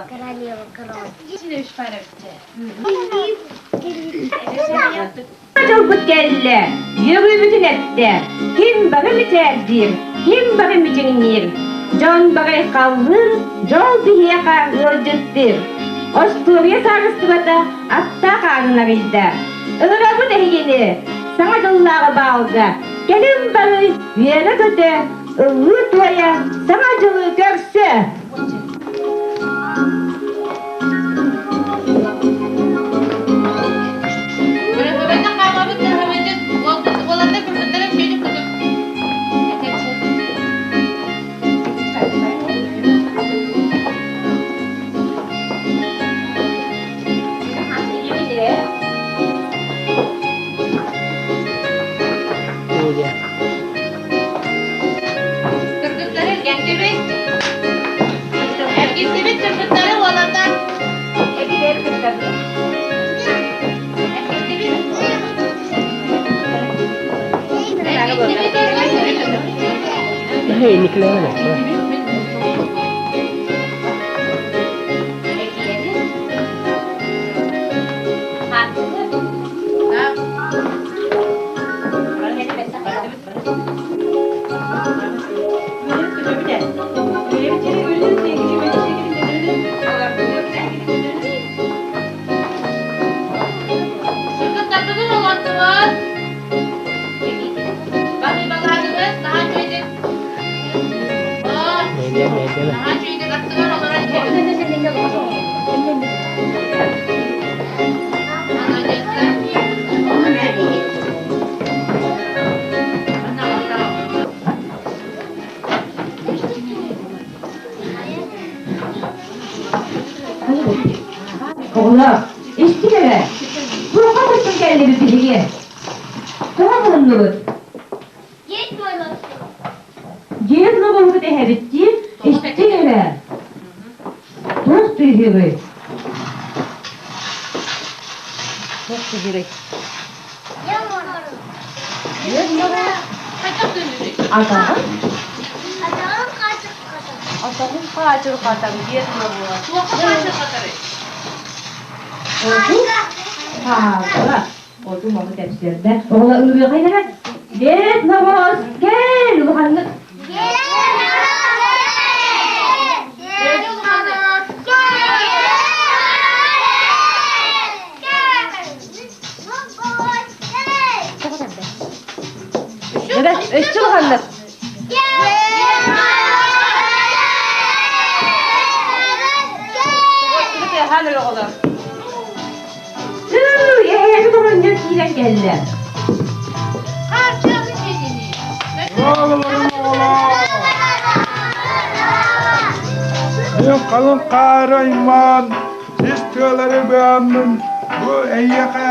Королева король. Дьылбыт кэллэ, үөрүүбүтүн эттэ, ким бары мичээрдиир, ким бары мичиҥниир, дьон бары халлыыр, дьол биһиэхэ ыалдьыттыыр. Остуоруйа саарыстыбата аттаах аанын арыйда. Ыҥырабыт эһигини Саҥа дьыллааҕы баалга кэлин бары үөрэ-көтө, ыллыы-туойа Саҥа дьылы көрсө! Кыргыттары эргиттибит. Эргиттибит кыргыттары уолаттар. Эргиттибит. Эргиттибит эргиттибит. Кыргыттарбытын олордубут. Баһыыбалаатыбыт, наһаа үчүгэйдик. Наһаа үчүгэйдик аттыгар олорон иһэбит. Молодецтар. Оҕолор, истиҥ эрэ, туохха мустан кэллибит биһиги? Тоҕо муһуннубут? Дьиэ ноҕоһут эһэбит дии, истиҥ эрэ. Туох тыаһыыбый? Туох тыаһыырый? Атаҕын? Атаҕын хаачырҕатан диэн буолуо. Туохха хаачырҕатарый? Оту хаалла. Оту малы кэпсиэрдэ. Оҕолор ылыахайдара. Дед Мороз, кэл улаханнык. Өссө улаханнык. Эһээги тоҕонньор киирэн кэллэ. Мин халыҥ хаары аймаан, сис тыалары быаммын, бу эйиэхэ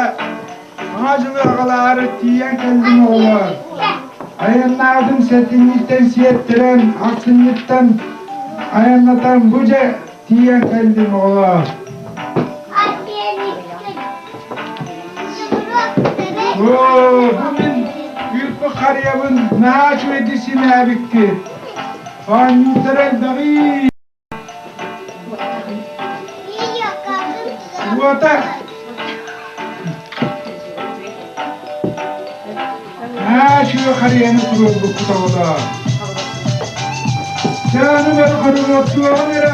Саҥа дьылы аҕалаары тиийэн кэллим оҕолоор. Айаннаатым сэтинньиттэн сиэттэрэн, ахсынньыттан айаннатан бу дьэ тиийэн кэллим оҕолоор. Оо, бу мин үппү харыйабын наһаа үчүгэйдик симээбиккит. Оонньуурдара элбэҕий. Уота Аа, үчүгэй харыйаны туруорбуккут оҕолоор. Дьэ, аны бары хоругуоттуоҕун эрэ.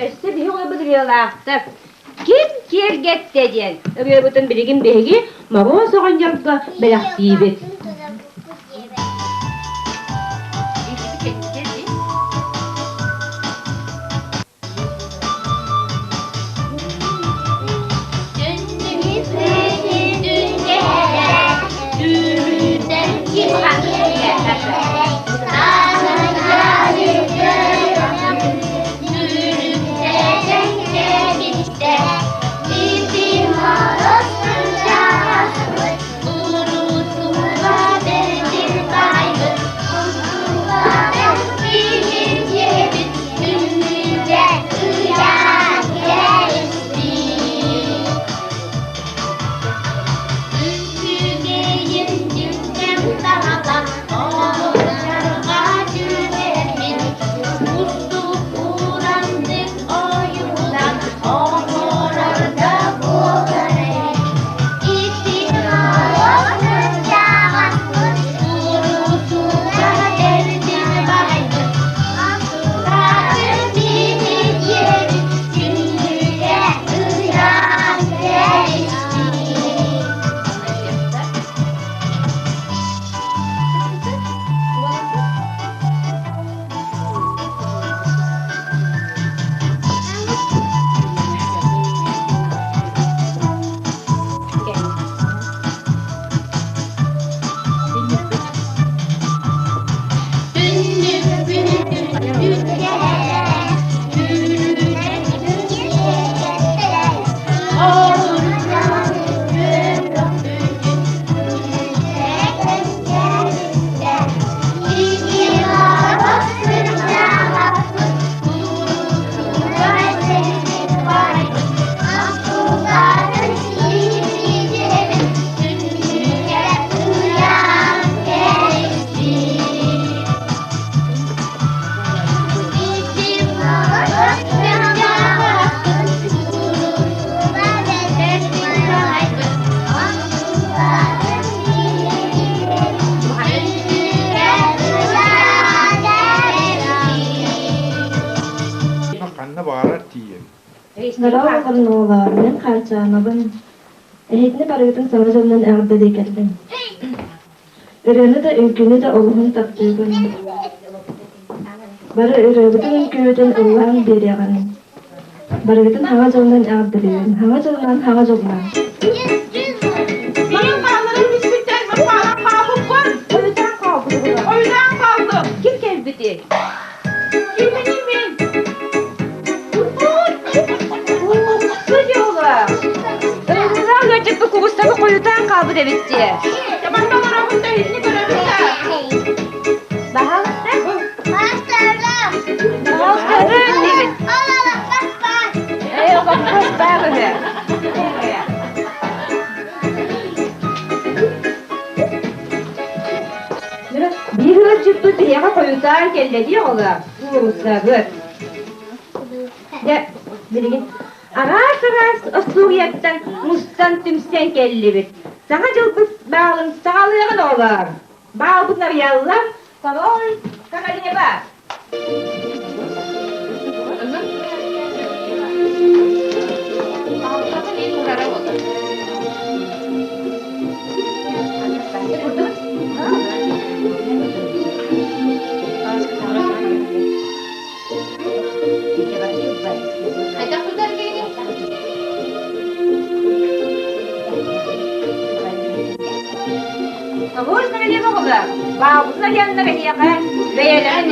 Өссө биһи оҕолорбут ырыалаахтар. Ким киэргэттэ диэн ырыабытын билигин биһиги Моруос оҕонньорго бэлэхтиибит. Ханна баҕарар тиийэбит. Здорово, мин Хаарчаанабын. Эһигини барыгытын саҥа дьонунан эҕэрдэлии кэллим. Ырыаны да үҥкүүнү да олуһун таптыыбын. Бары ырыабытын үҥкүүбүтүн ыллаан биэриэҕиҥ. Барыгытын хаҥа дьолунан эҕэрдэлиибин. Хаҥа дьолунан, хаҥа дьолунан. хаалбыт эбит дии. Манна олоробут да иһитини көрөбүт да. Баһаалыста. Баһаалыста диибит. Ээ, олохпут баар үһү. Биир ыалдьыппыт биһиэхэ хойутаан кэллэ дии оҕолор. Кууруссабыт. Дьэ, билигин араас-араас остуоруйаттан мустан түмсэн кэллибит. Саҥа дьылбыт баалын саҕалыаҕын оҕолор. Баалбытын арыйаллар, король, королева. Тоҕус нэһилиэк оҕолор баабытын айаннар эһиэхэ бэйэлэрин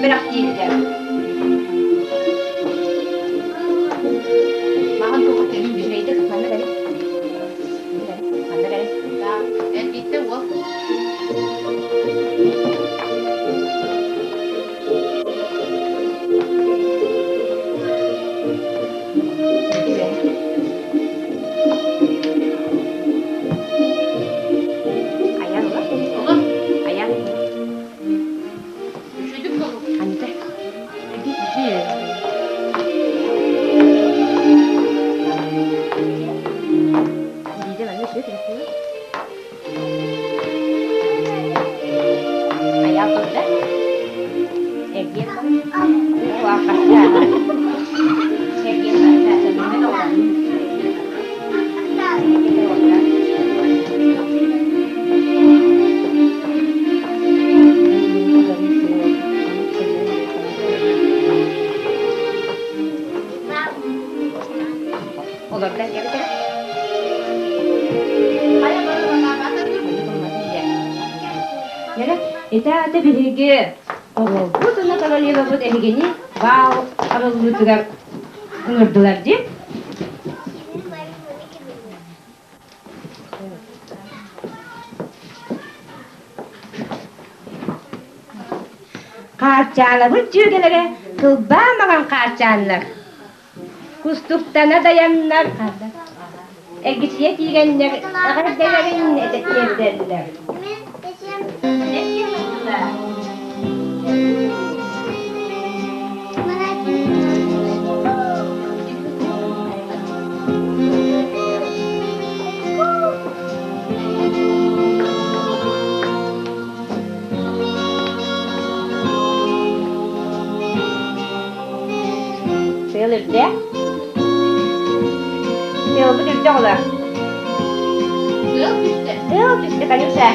бэлэхтииллэр. Маҕан туох үчүгэйдик манна кэлин. Манна кэлин. Эргиттэ уол. Айан ула. Олор. Айан. Үчүгэй болу. Анита. Биде манна үчүгэй телефон. Айал турда. Эргиэн Олордон кэбитэ. Ити аата биһиги оҕолбут уонна королевабыт эһигини баал арыллыытыгар ыҥырдылар дии. Хаарчаанабыт дьүөгэлэрэ кылбаа маҥан хаарчааннар Кустуктана дайаннар, эргичийэ киирэннэр эҕэрдэлэрин тиэрдэллэр. Тыал үрдэ. Тыалбыт үрдэ оҕолор. Тыал түстэ. Тыал түстэ, Танюша.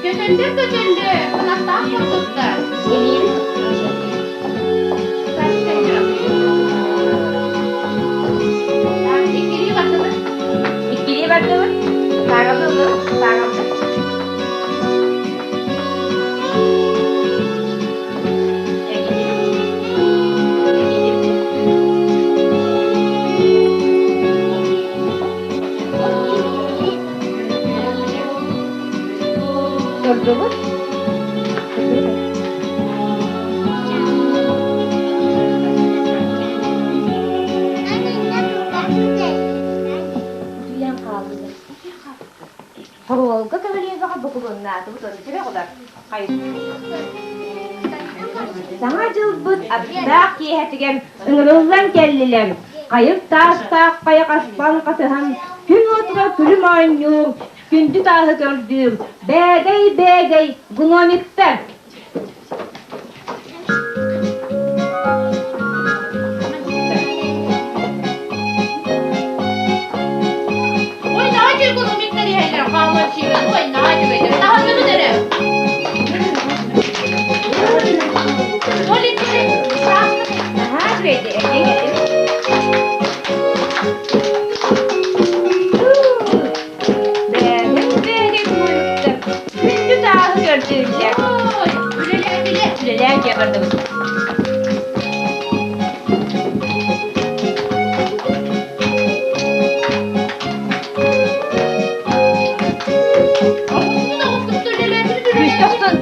Көтөллөр көтөллөр, кынаттаах курдуктар. Иккилии бардыбыт. Иккилии бардыбыт. Сааҕабы ыллыбыт, сааҕабы. Турдубут. Утуйан хаалбыта. Хоруолга кавалергаҕа букулуннаатыбыт, оны сүрэх улар. Саҥа дьылбыт аптаах киэһэтигэр ыҥырыллан кэллилэр. Хайыр таастаах хайа хаспан хасыһан, күн уотугар күлүм оонньуур, күндү тааһы көрдүүр, бээгэй-бээгэй гномиктар! Ой, наһаа гномиктар иһэллэр, хааман сиирэн, ой, наһаа үчүгэйдэр, таһынныбыт эрэ. Толик, Наһаа үчүгэйдик, эргин Бээгэй-бээгэй гномиктар күндү тааһы көрдүүллэр. Ой, үлэлээтилэр. Үлэлээн дьиэ бардыбыт. Оҕустун, оҕустун, үлэлээтилэр, Күүстэ үлэлээтилэр. охсун.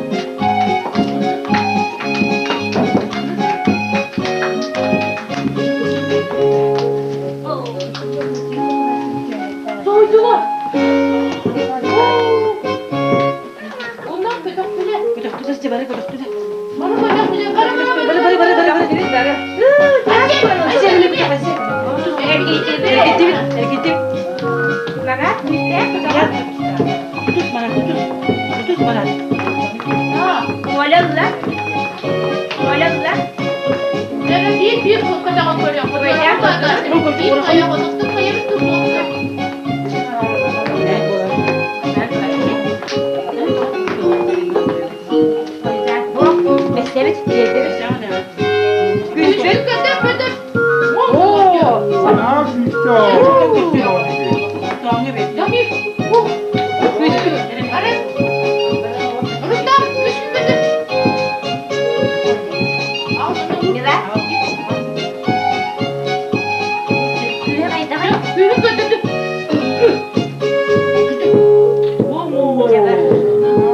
Сойдулар. Оннан көтөхтүлэр. Көтөхтүлэр, бары көтөхтүлэр. Бары көтөхтүлэр. Бары, бары, Бары, бары, бары, бары. бары, бары, бары. Эргиттибит, эргиттибит. Марат, күүстээх көтөҕөр. Тутус Марат, тутус. Тутус Марат. Оля ылла. Оля ылла. Дьэ, биир биир көтөҕөн көрүөххэ. Биир хайа отохтон хайа туруохха. Бэстэбит, тиэрдэбит. Күчүк көтөх көтөх. Наһаа күүстээх. Дамир. Ары. Рустам, күчүк көтөх. Мила. Күһэ хайдаҕай? Күчүк көтөх.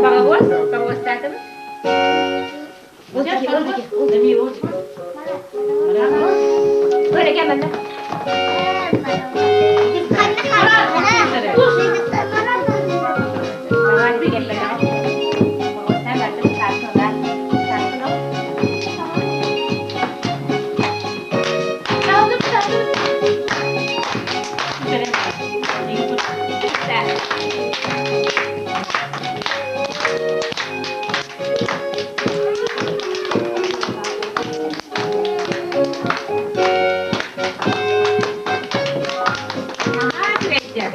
Паровоз, паровозтаатыбыт. Ол таки, ол таки, ол таки. Бара кел манна. Давай, кел бара. Паровозтан бардым, сарсын ылар. Сарсын ыл. Салдым, салдым. Так. Наһаа үчүгэйдик.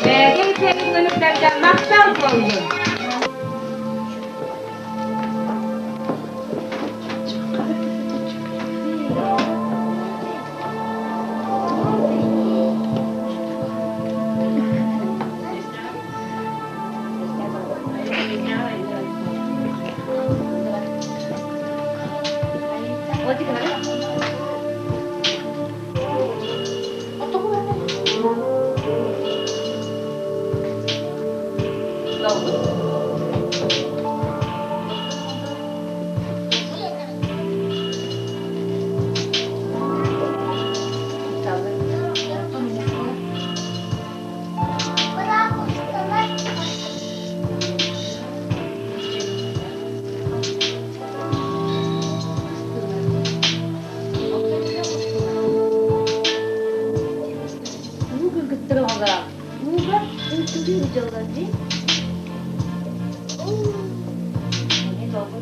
Бэйэҥ сэргин махтал буоллун. Вот и говорю. Уу кыргыттар оҕолоро ууга үҥкүүлүү сылдьаллар дии. Эмиэ долгуй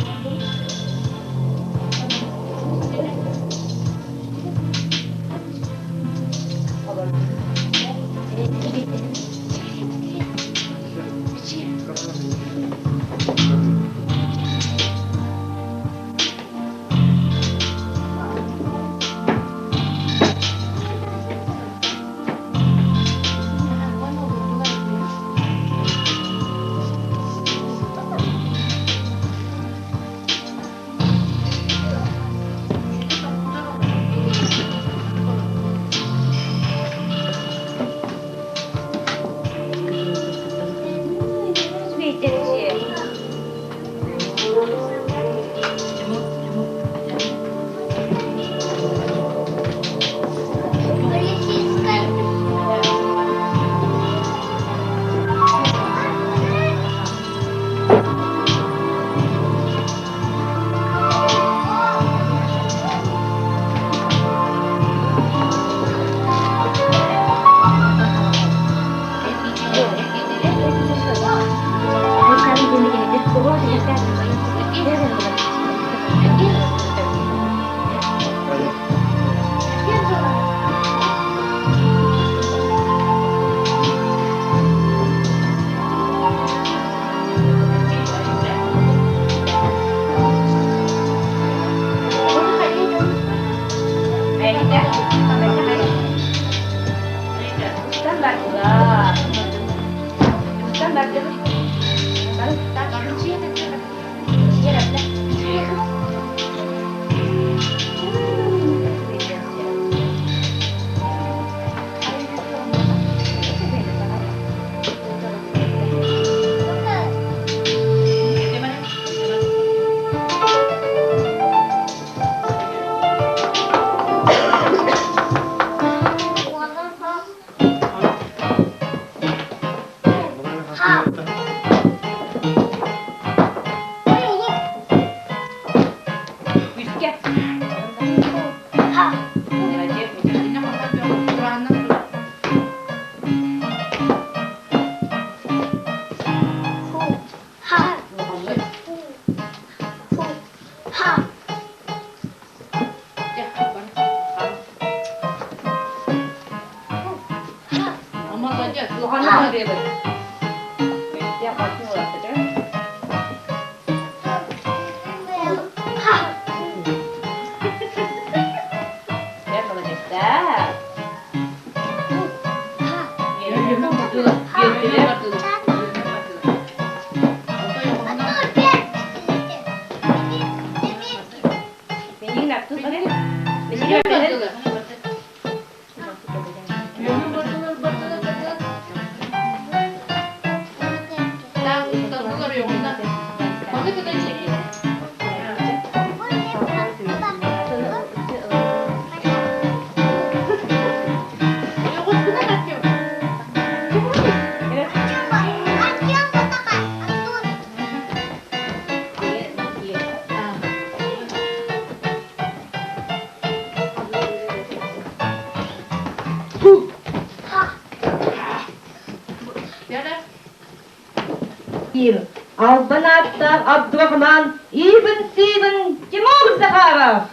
Албан ааттаах Абдурахман Ибн Сибин Тимур Захаров.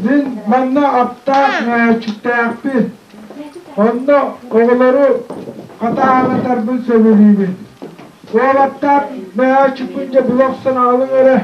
Мин манна аптаах мээчиктээхпин. Онно оҕолору хатааһынатарбын сөбүлүүбүн. Уолаттаах мээчикпин дьэ була охсон аҕалыҥ эрэ.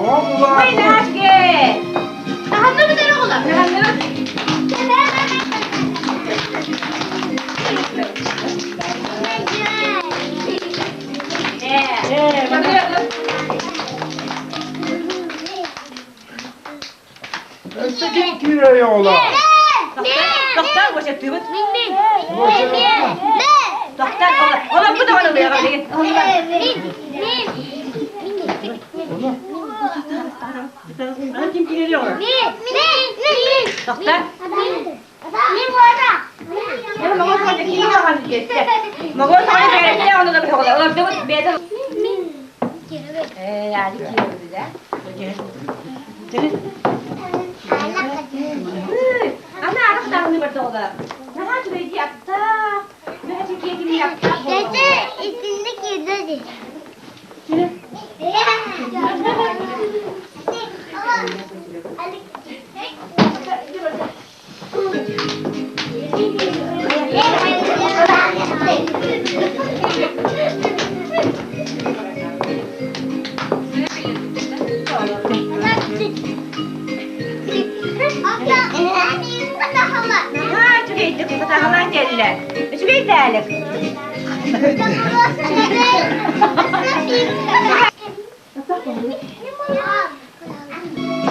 Оҕом улааппыт. Өссө ким киирэр оҕолоор? Ана арах даҕаны барда Наһаа үчүгэйдии аттаах, мөһөчө киэкини аттаах Дede итинник киирдэ Наһаа үчүгэйдик хатаҕалаан кэллэ. Үчүгэй дээлик.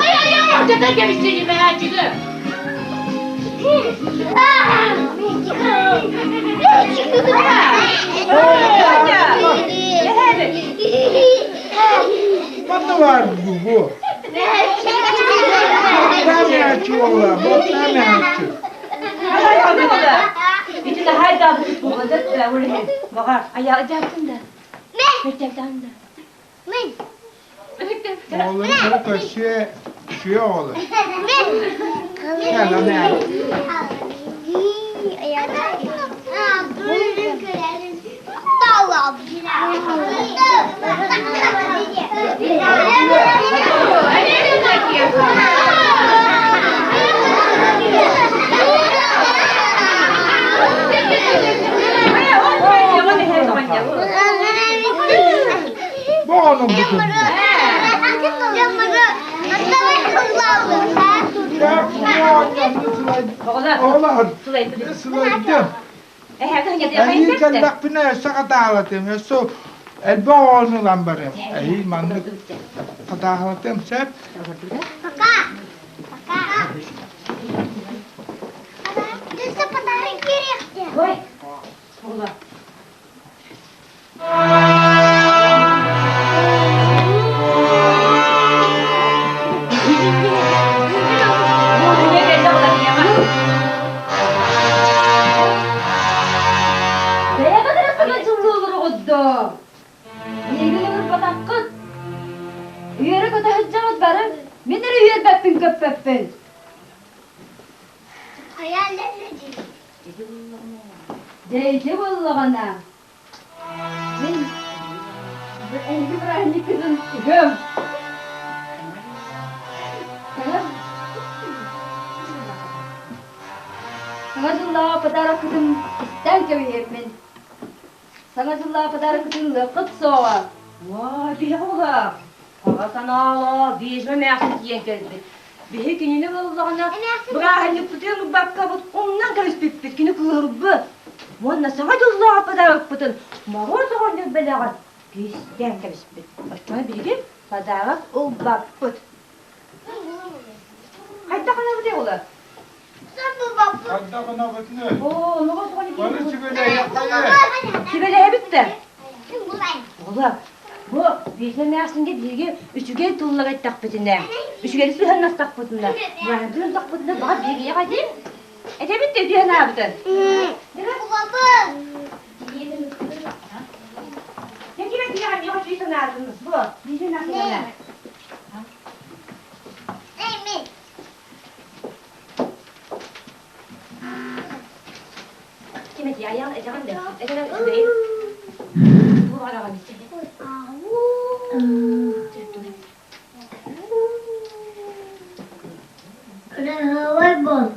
Ай ай ай, алдьатан кэбистини мэһээччиги. Манна баар бу. Баттаамааччы уола, баттаамааччы. Ити наһаа да буолбатат да, ол иһин. Баҕар, айаа дьааттын да. Мэттэктаан да. Оҕолору кыра көрсүө, үчүгэй оҕолор. Кэлэн Бу оҕону бутун. Оҕолор, сылайдым. Эһиил кэллэхпинэ өссө хатаалатыам, өссө элбэх оҕону ылан барыам. Эһиил маннык хатаалатыам сөп. Бэйэҕит эрэ саҥа дьыллыы олороҕут доо? Миигин ыҥырбатаххыт. Үөрэ-көтө сылдьаҕыт бары, мин эрэ үөрбэппин көппөппүн. Дьэ ити буоллаҕына, мин эһиги бырааһынньыккытын ыһыам. Саҥа дьыллааҕы подароккытын истэн кэбиһиэммин. Саҥа дьыллааҕы подароккытын ылыаххыт суоҕа. Уа, биһи оҕолоор, хара санаалаах биэсмэ эмээхсин тиийэн кэлбит. Биһи кинини буоллаҕына бырааһынньыкпытын ылбаккабыт умнан кэбиспиппит, кини кыыһырбыт. Уонна саҥа дьыллааҕы подарокпытын Моруос оҕонньор бэлэҕин кистээн кэбиспит. Оччоҕо биһиги подарок ылбаппыт. Хайдах гынабытый оҕолор? Хайдах гынабытый? Оо, Моруос оҕонньор Бары сүбэлэһиэххэйэ. Сүбэлэһэбит да. Оҕолор, бу биирдэ эмээхсингэ биһиги үчүгэй тыллар эттэхпитинэ, үчүгэйи сыһыаннастахпытына, бырааһынтын ыллахпытына баҕар биһигиэхэ дии. Этэбит да үтүө санаабытын. Ким этиэҕэ миэхэ үчүгэй санаатын бу биирдэ эмээхсин Ким этиэ айаан этэҕин да этэрэ үчүгэй. Туох араҕан Кыраһыабай буол.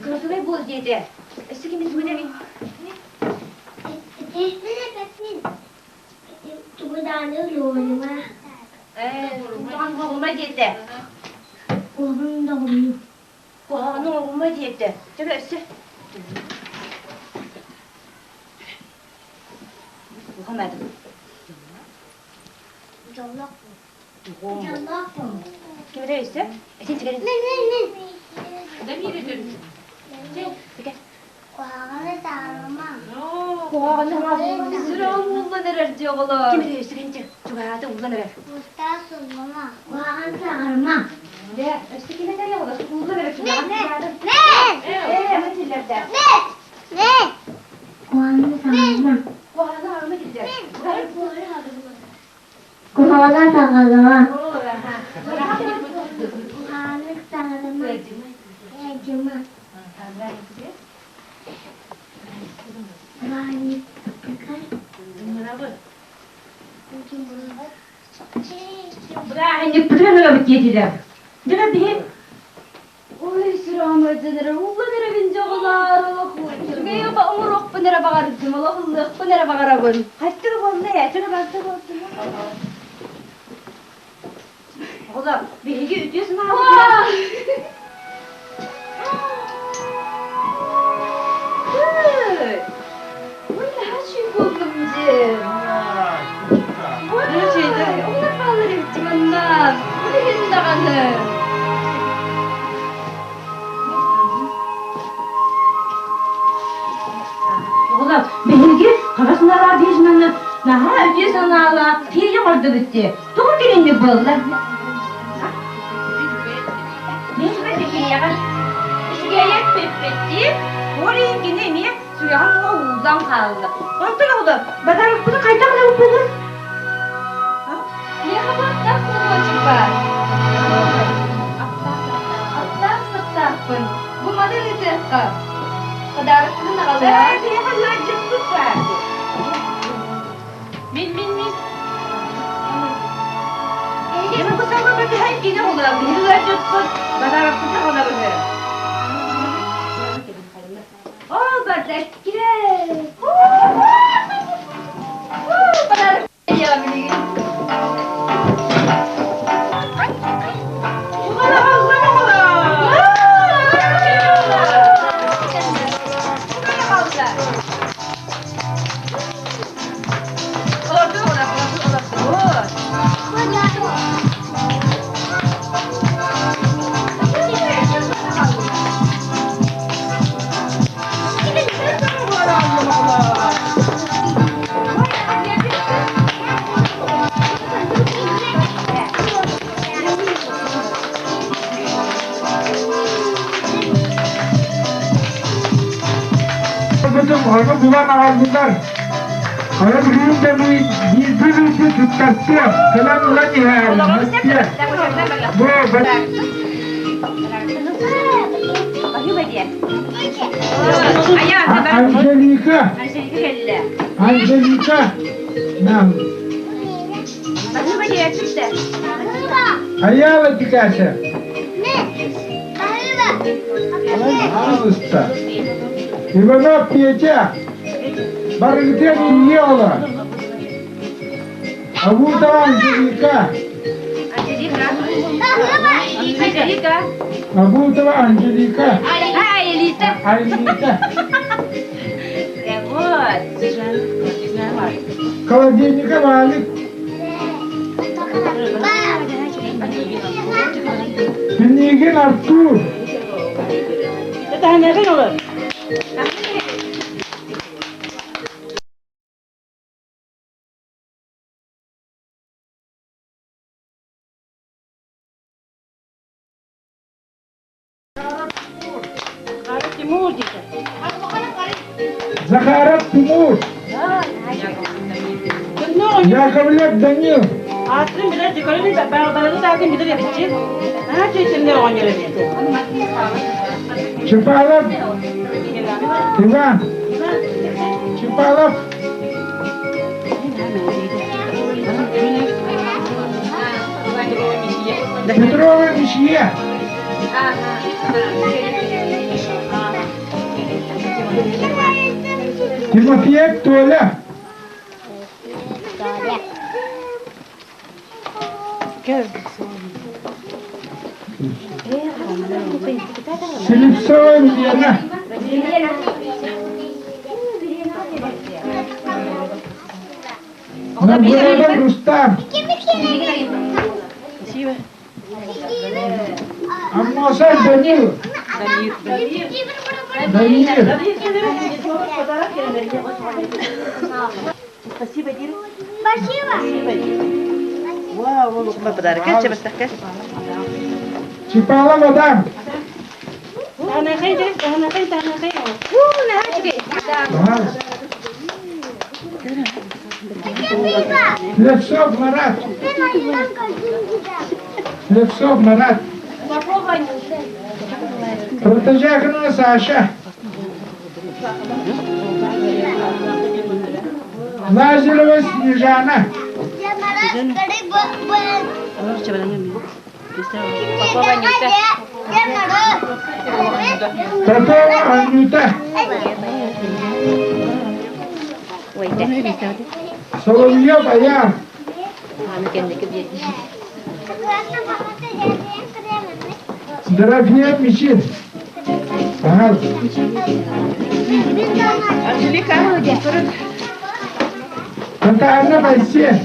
Кырасыбай буол диэтэ. Өссө кими тугун эбит? Тугу даҕаны ылыма. Ээ, тугу оҕума диэтэ. Уһун доҕумну. Куһаҕаны оҕума диэтэ. Төбө өссө. Ухамадым. Дьоллоох Дьоллоох Ким эрэ өссө? Этин сигэрин. Мин, мин, мин. Дамир этин. Куһаҕаны саҥарыма. Куһаҕаны Сүрэҕим ууллан эрэр дии оҕолор. Ким эрэ өссө кэнчэ чугаһаата ууллан эрэр. Устаа суллама. Куһаҕаны саҥарыма. Дэ, өссө ким этэр оҕолор ууллан эрэр Мин, чугаһаата. мин, Ээ, ама тиллэрдэ. мин, мин. Куһаҕаны саҥарыма. Куһаҕаны саҥарыма дииллэр. Куһаҕаны саҥарыма. Сылдьыма. Бырааһынньыкпытын ыҥырабыт диэтилэр. Дьэ биһи Ой, сүрэҕим ыалдьан эрэ, ууллан эрэбин дьоҕулаар, олох үчүгэй оҥоруохпун эрэ баҕардым, олох ыллыахпын эрэ баҕарабын. Хаттыр буолла ээ, чөрө барда буолла. Оҕолор, биһиги үтүө санаабытынан Ой, наһаа үчүгэй буоллум дьэ. Ой, оҕолор бааллар эбит манна. Ол иһин даҕаны. Оҕолор, биһиги хара санаалаах биир санааны наһаа үтүө санаалаах фея оҥордубут дии. Тоҕо кэлинник буолла? Үчүгэйэ эппиппит ол иһин кини эмиэ сүрэҕин уҥа ууллан хаалла. Онтон оҕолор, бадарахпыты хайдах ылбыппыт? Миэхэ бааттаах кулуочук баар. Аттаах сыттаахпын. Бу маны ыытыахха. Подарокпын аҕалыа. Миэхэ ыалдьыппыт баар. Мин, мин, мин. Дьэ бу саҥа батыһан кини оҕолор, биһиги ыалдьыппыт, бадарахпыт аҕалабыһы. Оо, бардаккэ! Подарок я билигин. Ону булан аҕаллылар. Аны билигин да биирдии биирдии туттартыам, кэлэн ылан иһээри, Бу Анжелика. Анжелика. Нам. Аяла Пикаша. Пожалуйста. Иванов Петя. Барыгытыан тиийэ олор. Абутова Анжелика. Анжелика. Абутова Анжелика. Айлита. Айлита. Вот. Холодильника Валик. Пинигин Артур. Это не олор. Захаров Тимур. Яковлев Данил. Аатын билэр дикорын барыны даатын билэр эбитчи. Аа чеченне оҕонньор эбит. Чапалов Иван. Чапалов. Петрова Мишье. Тимофеев Толя. Слепцова Елена. Нургунова Рустам. Аммосов Данил. Данил. Спасибо, Дира. Спасибо. Вау, лукма подарок. Чебастакка. Чипала мадам. Левшов Марат. Левшов Марат. Протожакина Саша. Лазарева Снежана. Попова Анюта. Соловьев Аян. Дорофеев Мичин. Ага. Анжелика. Татарна Байсе.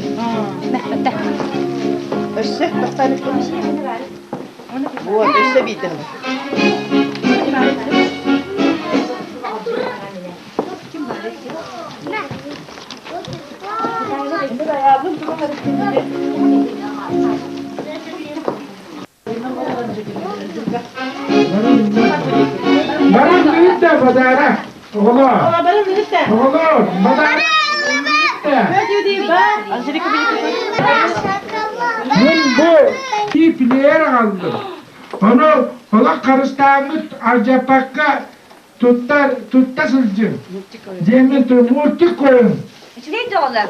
Өссө Вот, өссө биитэ. Баран үүттэ бадара. Оҕолор. Оҕолор, бадара. Мин бу типлеер аҕаллым. Ону олох харыстааммыт алдьаппакка туттар тутта сылдьыҥ. Диэммин мультик көрүҥ. Үчүгэй доҕолор.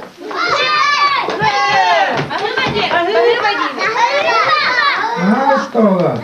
Наһаа Оҕолор.